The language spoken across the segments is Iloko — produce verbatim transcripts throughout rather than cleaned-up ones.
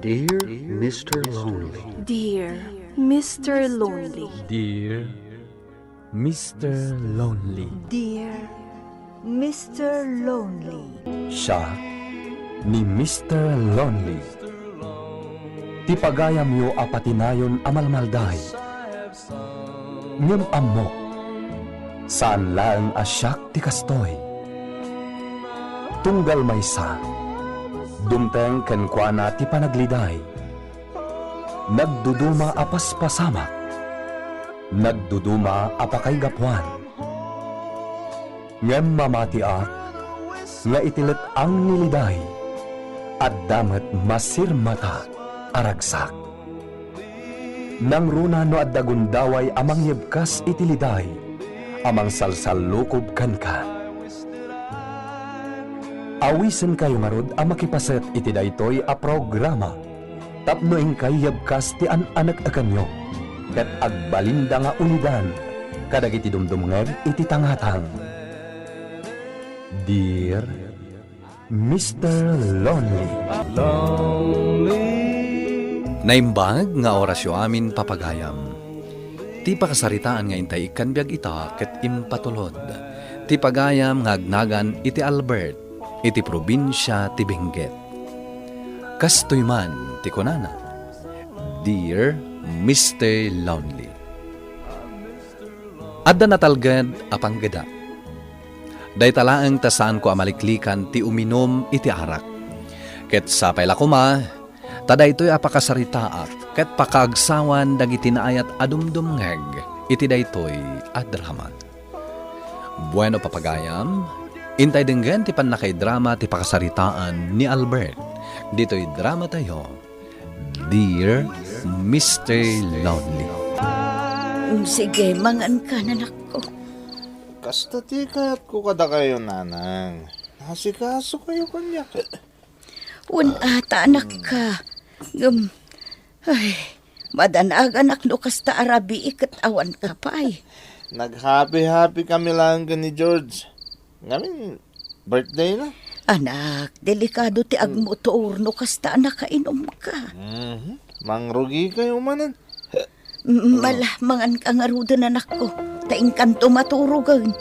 Dear Mister Lonely. Dear Mister Lonely. Dear Mister Lonely. Dear Mister Lonely. Siak ni Mister Lonely. Ti pagayamyo a patinayon a malmalday. Ngem ammok, saan laeng a siak ti kastoy. Tunggal maysa, dumteng kenkuana ti panagliday. Nagduduma a paspasamak. Nagduduma a pakaigapuan. Ngem mamatiak nga iti let-ang ni liday, adda met masirmata a ragsak. Nangruna no adda gundaway a mangyebkas iti liday a mangsalsallukob kenka. Awisenkayo ngarud a makipaset iti daytoy a programa tapno inkay yebkas ti an-anek-ekanyo ket agbalinda nga ulidan kadagiti dumdumngeg iti tangatang. Dear Mister Lonely. Naimbag nga orasyo amin, papagayam. Ti pakasaritaan nga intay ikkan biag ita ket impatulod ti pagayam nga agnagan iti Albert, iti probinsia ti Benguet. Kastoy man ti kunana, "Dear Mister Lonely." Adda natalged a panggeda. Dayta laeng ta saanko a maliklikan ti uminum iti arak. Ket sapay la koma, ta daytoy a pakasaritaak ket pakaagsawan dagiti naayat a dumdumngeg iti daytoy a drama. Bueno, papagayam, intay denggen ti pannakaidrama ti pakasaritaan ni Albert ditoy dramatayo, Dear Mister Lonely. Mm, sige, mangan ka, nanakko. Kasta ti kayatko kadakayo, nanang. Nasikaso kayo kaniak. Wen ata, anak ka. Ngem, ay, madanaganak no kasta a rabii ket awan ka pay. Naghappy-happy kami laeng ken ni George. Ngamin, birthday na. Anak, delikado ti agmotor no kasta a nakainom ka. Mhm. Mangrugi kayo manen. Mm, ala, mangan ka ngaruden, anakko, ta inkanto maturogen.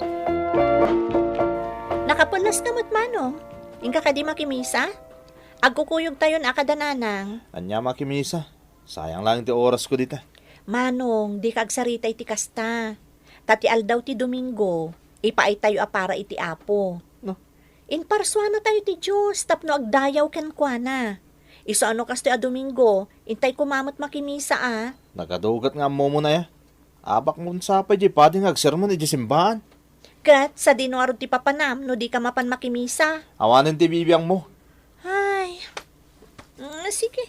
Nakapulas ka met, Manong. Inka kadi makimisa? Agkukuyogtayon a kada nanang. Ania makimisa? Sayang laeng ti orasko dita. Manong, dika agsarita iti kasta. Ta ti aldaw ti Domingo, ipaaytayo a para iti Apo. No? Imparsuanatayo ti Dios tapno agdayaw kenkuana. Isu a no kastoy a Domingo, intay koma met makimisa a. Nagadugat nga ammomon aya. Apakmo sapay diay padi nga agsermon idiay simbaan. Ket sadino ngarud ti papanam no dika mapan makimisa? Awanen ti bibiangmo. Ay. Mm, sige.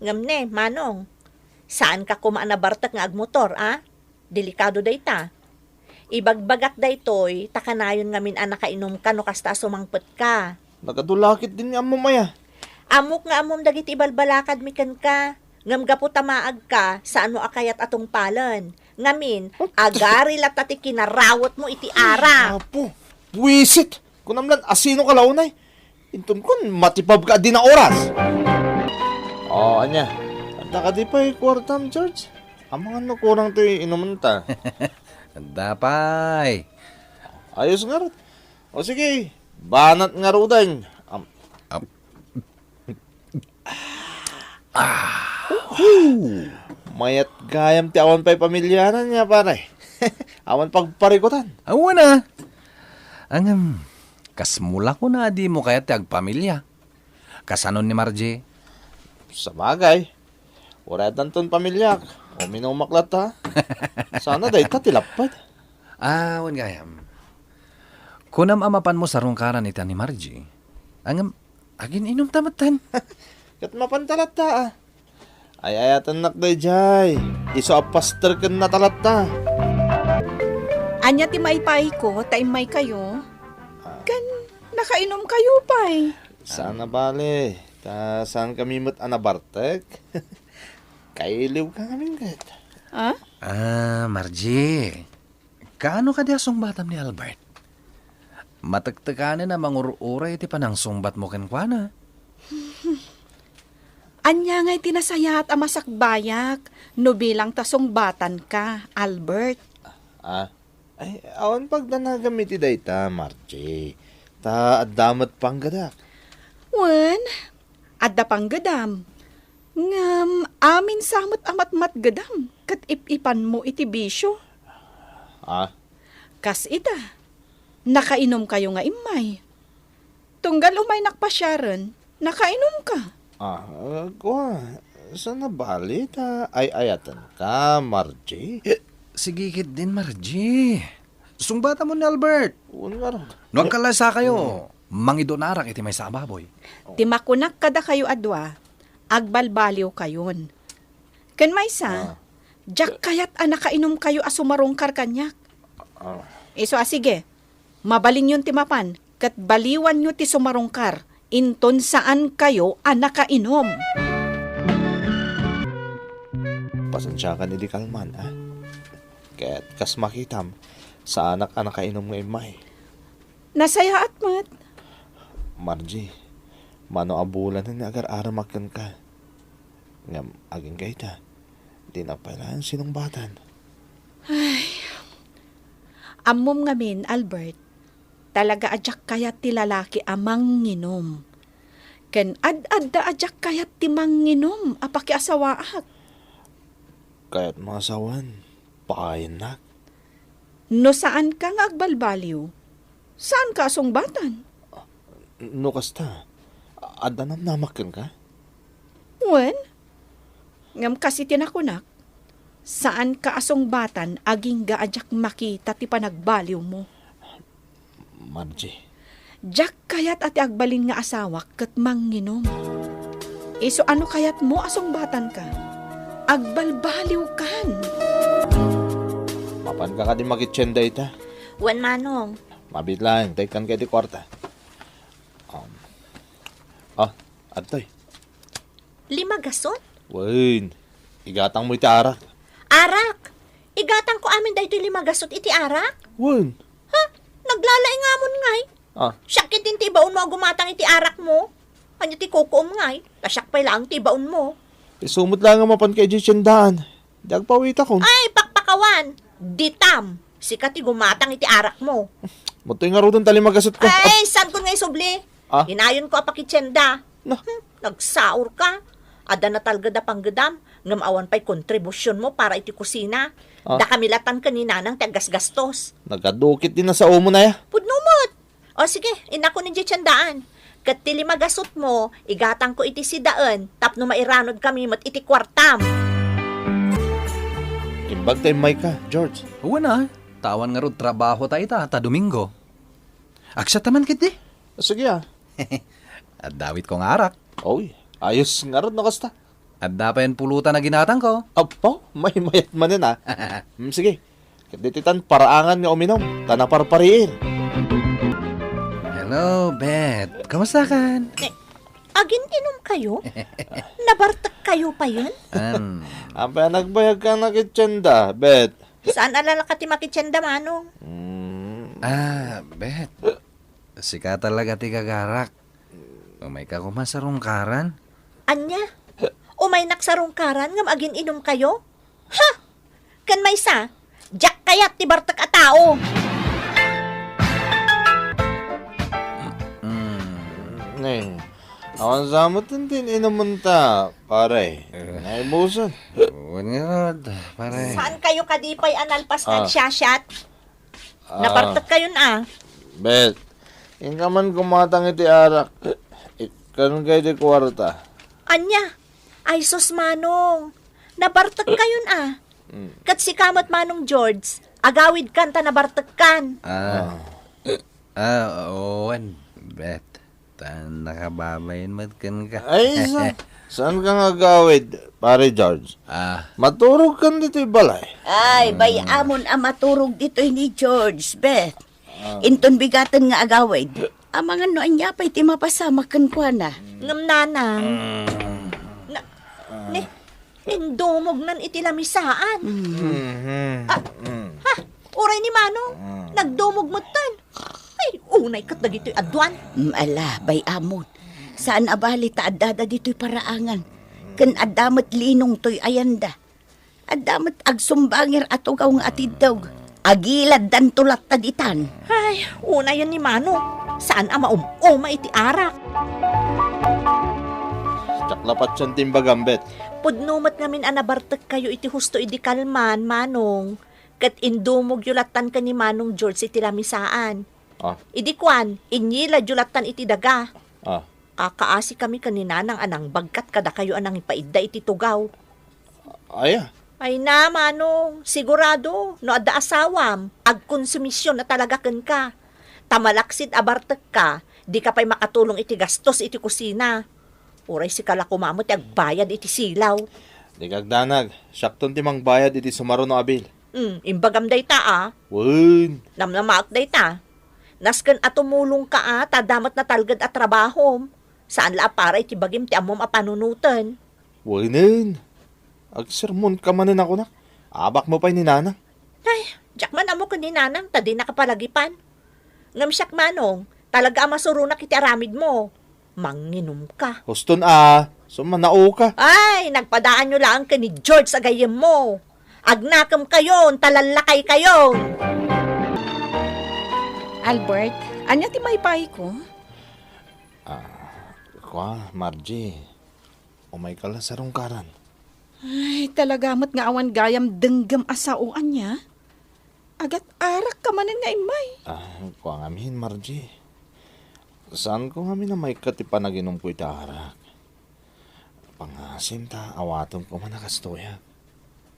Ngem ne, Manong, saanka koma a nabartek nga agmotor, a? Delikado dayta. Ibagbagak daytoy, ta kanayon ngamin a nakainomka no kasta a sumangpetka. Nagadu la ketdin nga ammom aya. Ammok nga ammom dagiti ibalbalakadmi kenka, ngem gapu ta maagka, saanmo a kayat a tungpalen. Ngamin, agari latta ti kinarawetmo iti arak. Apo, buisit! Kunam lan, asinoka la unay? Inton kun, matipabka a dina oras. O, ania? Adda kadi pay kuartam, George? Amangan no kurang ti inumenta. Adda pay. Ayos ngarud. O sige, banat ngaruden. Am- Am- Ah. Mayat gayam ti awan pay pamilianan nia, pare. Awan pagparikutan. Awan a. Ngem, kasmo la kuna a dimo kayat ti agpamilia. Kasano ni Margie? Sabagay. Uray addanton pamiliak, uminumak latta. Sana dayta ti lapped. Ah, wen gayam. Kunam a mapanmo sarungkaran ita ni Margie. Ngem, agin-inumta metten. Ket mapanta latta, a. Ay-ayatennak daydiay. Isu a paster kenna ta latta. Ania ti maipayko ta immaykayo? Ah. Ken nakainumkayo pay. Sana bale, ta saankami met a nabartek. Kailiwka ngamin ket. Ah? Ah, Margie, kaano kadi a sungbatam ni Albert? Matektekanen a mangur-uray ti panangsungbatmo kenkuana. Ania ngay ti nasayaat a masakbayak no bilang ta sungbatanka, Albert? Ah, ay, awan pagdanagam iti dayta, Margie. Ta adda met panggedak. Wen, adda panggedam. Ngem amin sa met a matmatgedam ket ip-ipanmo iti bisio. Ah? Kas ita, nakainumkayo nga immay. Tunggal umaynak pasiaren, nakainumka. Ah, kua, saan a bali ta ay-ayatenka, Margie? Sige ketdin, Margie. Sungbatam ni Albert. Wen ngarud. No agkallasa kayo, mangidunarak iti maysa a baboy. Ti makunak kadakayo a dua, agbalbaliwkayon. Ken maysa, Ah. diak kayat a nakainumkayo a sumarungkar kaniak. Ah. Isu a sige, mabalinyon ti mapan, ket baliwanyo ti sumarungkar, inton saankayo a nakainum. Pasensiakan idi kalman, ah. Ket kas makitam, saanak a nakainum nga immay. Nasayaat met. Margie, mano a bulanen nga agar-aramak kenka. Ngem agingga ita, dinak pay laeng sinungbatan. Ay. Ammom ngamin, Albert, talaga a diak kayat ti lalaki a manginum. Ken ad-adda a diak kayat ti manginum a pakiasawaak. Kayatmo a sawen, pakayennak. No saanka nga agbalbaliw, saanka a sungbatan. No kasta, adda namnamak kenka? Wen, ngem kas iti nakunak, saanka a sungbatan agingga a diak makita ti panagbaliwmo. Margie. Diak kayat a ti agbalin nga asawak ket manginum. Isu a no kayatmo a sungbatanka, agbalbaliwkan. Mapanka kadi makitienda ita? Wen, Manong. Mabiit laeng, ta ikkanka iti kuarta. Um, ah, adtoy. Lima gasut? Wen, igatangmo iti arak. Arak? Igatangko amin daytoy lima gasut iti arak? Wen. Ha? Naglalaingamon ngay? Ah. Siak ketdin ti ibaonmo a gumatang iti arakmo. Ania ti kukuom ngay? Ta siak pay laeng ti ibaonmo. Isu met laeng a mapanka idiay tiendaan. Di agpawitakon. Ay, pakpakawan! Ditam! Sika ti gumatang iti arakmo. Matoy ngaruden ta lima gasutko. Ay, saanko nga isubli? Ah? Inayonko a pakitienda. Na. Hmm, nagsaorka. Adda natalged a panggedam, ngem awan pay kontribusionmo para iti kusina. Ah? Dakami latta ken ni Nanang ti aggasgastos. Nagadu ketdin a saomon aya. Pudno met. O sige, innakon idiay tiendaan. Ket ti lima gasutmo, igatangko iti sidaen tapno mairanodkami met iti kuartam. Imbag ta immayka, George. Wen a, ta awan ngarud trabahota ita ta Domingo. Agsatta man ketdi? Sige a. Adda awitko nga arak. Oy, ayos ngarud no kasta. Adda payen pulutan a ginatangko. Apo, maymayat manen a. Hmm, sige. Ket ditoy tan paraangan nga uminum, ta naparpariir. Hello, Beth. Kumusta kan? Eh, agin-inumkayo? Nabartekkayo payen? An? Apay a nagbayagka a makitienda, Beth? Saan a lalaka ti makitienda, Manong? Mm. Ah, Beth. Sika talaga ti gagarak. Umayka koma sarungkaran? Ania? Umaynak sarungkaran ngem agin-inumkayo? Ha! Ken maysa, diak kayat ti bartek a tao. Mm. Ne, awan sa met ti inumenta, pare. Eh. Naibusan. Wen ngarud, pare. Saankayo kadi pay a nalpas nga Ah. agsiasiat? Ah. Nabartekkayon a. Beth, inka man gumatang iti arak. Ikkanka iti kuarta. Ania? Ay sus, Manong. Nabartekkayon a. Mm. Ket sika met, Manong George, agawidkan ta nabartekkan. Ah. Ah. Ah, wen, Beth. Ta nakababain met kenka. Ay, sa-, saanka nga agawid, Pare George? Ah. Maturogkan ditoy balay. Ay, bay-amon a maturog ditoy ni George, Beth. Ah. Inton bigaten nga agawid, amangan no ania pay ti mapasamak kenkuana. Ngem nana. Mm. Na, ni, indumognan iti lamisaan. Mm. Mhm. Ah, ha? Mm. Uray ni Manong, Mm. nagdumog metten. Ay, unay ket dagitoy aduan. Mm, ala, bay-amon. Saan a bali ta addada ditoy paraangan. Ken adda met linong toy ayanda. Adda met agsumbangir a tugaw nga atiddog. Agiladdanto latta ditan. Ay, unayen ni Manong. Saan a maum-uma iti arak. Diak la patien ti imbagam, Bet. Pudno met ngamin a nabartekkayo iti husto idi kalman, Manong. Ket indumogyo lattan ken ni Manong George iti lamisaan. Ah. Idi kuan, inyiladyo lattan iti daga. Ah. Kakaasikami ken ni Nanang a nangbagkat kadakayo a nangipaidda iti tugaw. Aya? Ay na, Manong, sigurado, no adda asawam, agkonsumision a talaga kenka. Ta malaksid a bartekka, dika pay makatulong iti gastos iti kusina. Uray sika la koma met ti agbayad iti silaw. Dika agdanag, siakton ti mangbayad iti sumaruno a bill. Hmm, imbagam dayta a. Wen. Namnamaak dayta. Nasken a tumulongka a, ta adda met natalged a trabahom. Saan la a para iti bagim ti ammom a panunoten. Wenen. Agsermonka manen a kunak. Abakmo pay ni Nanang. Ay, diak man ammo ken ni Nanang ta dinaka palagipan. Ngem siak, Manong, talaga a masuronak iti aramidmo. Manginomka. Huston a, sumanaoka. Ay, nagpadaanyo laeng ken ni George a gayyemmo. Agnakemkayon, ta lallakaykayon. Albert, ania ti maipayko? Ah, kua, Margie, umayka la sa rungkaran. Ay, talaga met nga awan gayam denggem a sao, ania? Agat-arakka manen nga immay. Ah, kua ngamin, Margie. Saanko ngamin a maikkat ti panaginumko iti arak. Pangasim ta awatenko man a kastoy.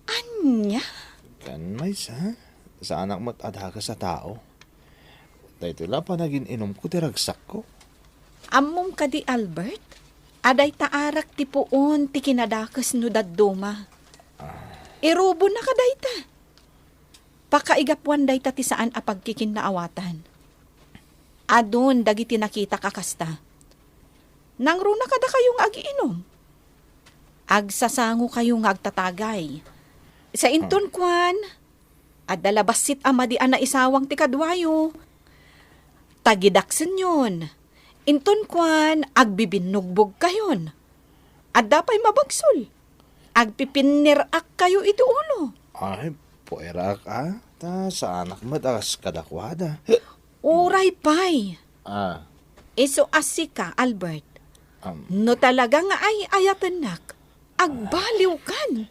Ania? Ken maysa, saanak met a dakes a tao. Daytoy la panagin-inumko ti ragsakko. Ammom kadi, Albert? A dayta arak ti puon ti kinadakes no dadduma. Ah. Irubonaka dayta. Pakaigapuan dayta ti saan a pagkikinnaawatan. Adun dagiti nakitak a kasta. Nangruna kadakayo nga agiinum. Agsasangokayo nga agtatagay. Sa inton Hmm. kuan, adda la bassit a madi a naisawang ti kaduayo. Tagidaksenyon. Inton kuan, agbibinnugbogkayon. Adda pay mabagsol. Agpipinnirak kayo iti ulo. Ay, pueraak a. Ta saanak met a kas kadakuada. Uray pay. Ah. Isu a sika, Albert. Am. No talaga nga ay-ayatennak, agbaliwkan.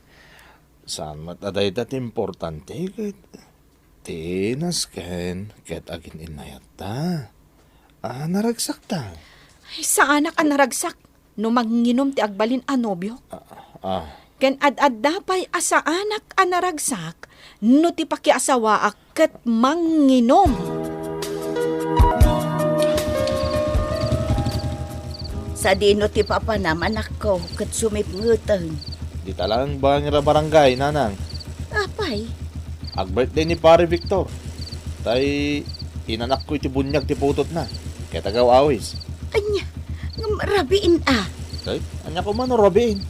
Saan met a dayta ti importante ket ti nasken ket agin-innayatta. Ah, naragsakta. Ay, saanak a naragsak no manginum ti agbalin a nobio. Ah, ah. Ken ad-adda pay a saanak a naragsak no ti pakiasawaak ket manginum. Sadino ti papanam, anakko, ket sumipngeten? Dita laeng bangir a barangay, nanang. Apay? Ag-birthday ni Pare Victor. Tay, inanakko iti buniag ti putotna. Ket agaw-awis. Ania? Ngem rabiin a? Tay, ania koma no rabiin?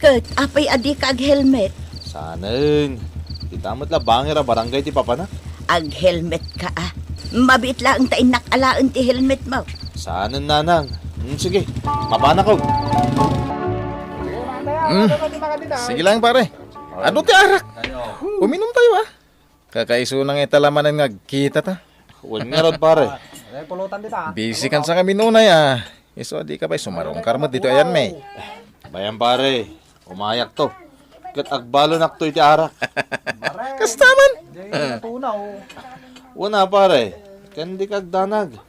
Ket apay a dika ag-helmet? Saanen. Dita met la bangir a barangay ti papanak. Ag-helmet ka a. Mabiit laeng ta innak alaen ti helmet mo. Saanen, nanang. Hmm, sige. Mapanakon. Hmm. Sige lang, pare. Adu ti arak. Uminom tayo, ah. Kakaisuna nga ita la manen nga agkita ta. Wen ngarud, pare. Busy kan sa kami nunay, ah. Isu a dika pay sumarungkar met ditoy ayanmi. Bayan, pare, umayakto. Ket agbalonakto iti arak. Kasta man. Wen a, pare, ken dika agdanag.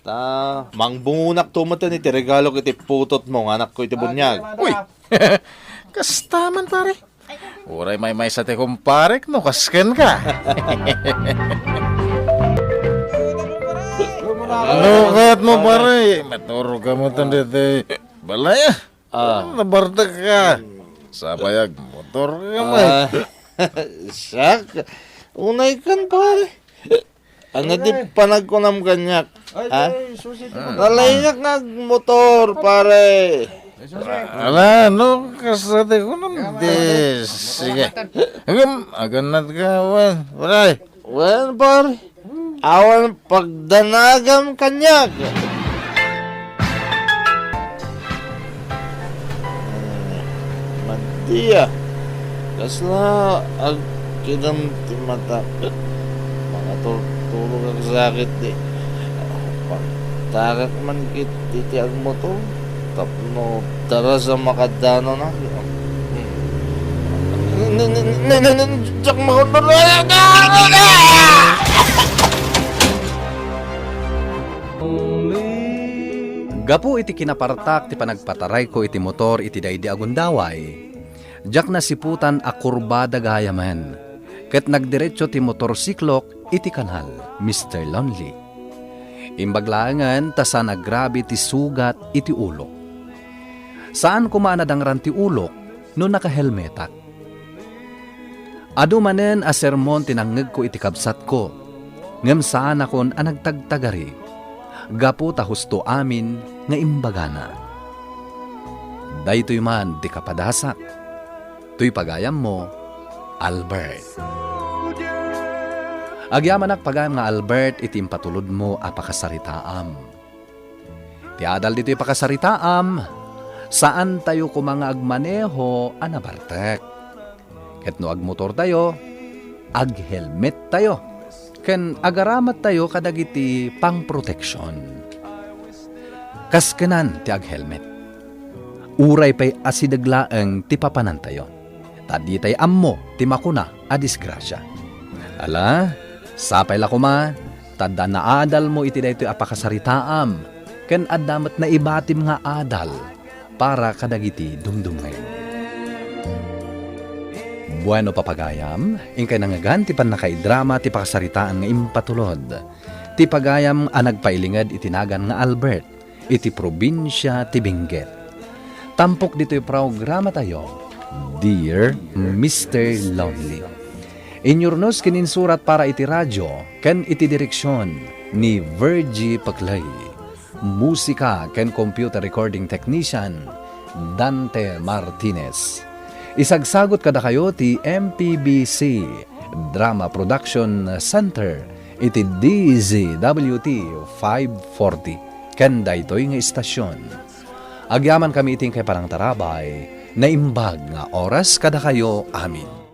Ta mangbungonakto met iti regalok iti putotmo nga anakko iti buniag. Uy! Kasta man, pare. Uray maymaysa ti kumparek no kas kenka. No kayatmo, pare, maturog ka met ditoy balay, ah. Ah. Nabartek ka. Sapay agmotor ka met. Ah, siak. Unay kan, pare. Ano ti panagkunam kaniak? Ay, ha? Ay, susi, ti motor. Nalaingak nga agmotor, pare. Ay, susi. Ala, no, kasta ti kunam di. Sige. Agam, aganat ka, wen, pare. Wen, pare. Awan pagdanagam kaniak. Iya, kasla agkidem ti matak ket mangaturturogak sakit di pagtarak man ket iti agmotor tapno daras a makadananak. Diak maunor. Gapu iti kinapartak ti panagpatarayko iti motor iti daydi a gundaway, diak nasiputan a kurbada gayamen, ket nagdiretso ti motorsiklok iti kanal, Mister Lonely. Imbag laengen ta saan a grabe ti sugat iti ulok. Saan koma a nadangran ti ulok no nakahelmetak. Adu manen a sermon ti nangngegko iti kabsatko, ngem saanakon a nagtagtagari, gapu ta husto amin nga imbagana. Daytoy man ti kapadasak. Toy pagayammo, Albert. Agyamanak pagayam nga Albert iti impatulodmo a pakasaritaam. Ti adal ditoy pakasaritaam, saantayo koma nga agmaneho a nabartek. Ket no agmotortayo, aghelmettayo, ken agaramat tayo kadagiti pangproteksion. Kaskenan ti aghelmet. Uray pay asideg laeng ti papanantayo, ta ditay ammo ti makuna a disgrasia. Ala, sapay la koma, ta adda naadalmo iti daytoy a pakasaritaam, ken adda met naibatim nga adal para kadagiti dumdumngeg. Bueno, papagayam, inkay nangngegan ti pannakaidrama ti pakasaritaan nga impatulod ti pagayam a nagpailinged iti nagan nga Albert iti probinsia ti Benguet. Tampok ditoy programatayo, Dear Mister Lonely. Inyurnos ken insurat para iti radio ken iti direksion ni Virgie Paclay. Musika ken computer recording technician, Dante Martinez. Isagsagut kadakayo ti M P B C Drama Production Center iti D Z W T five forty ken daytoy nga istasion. Agyamankami iti inkay panangtarabay, naimbag nga oras kadakayo amin.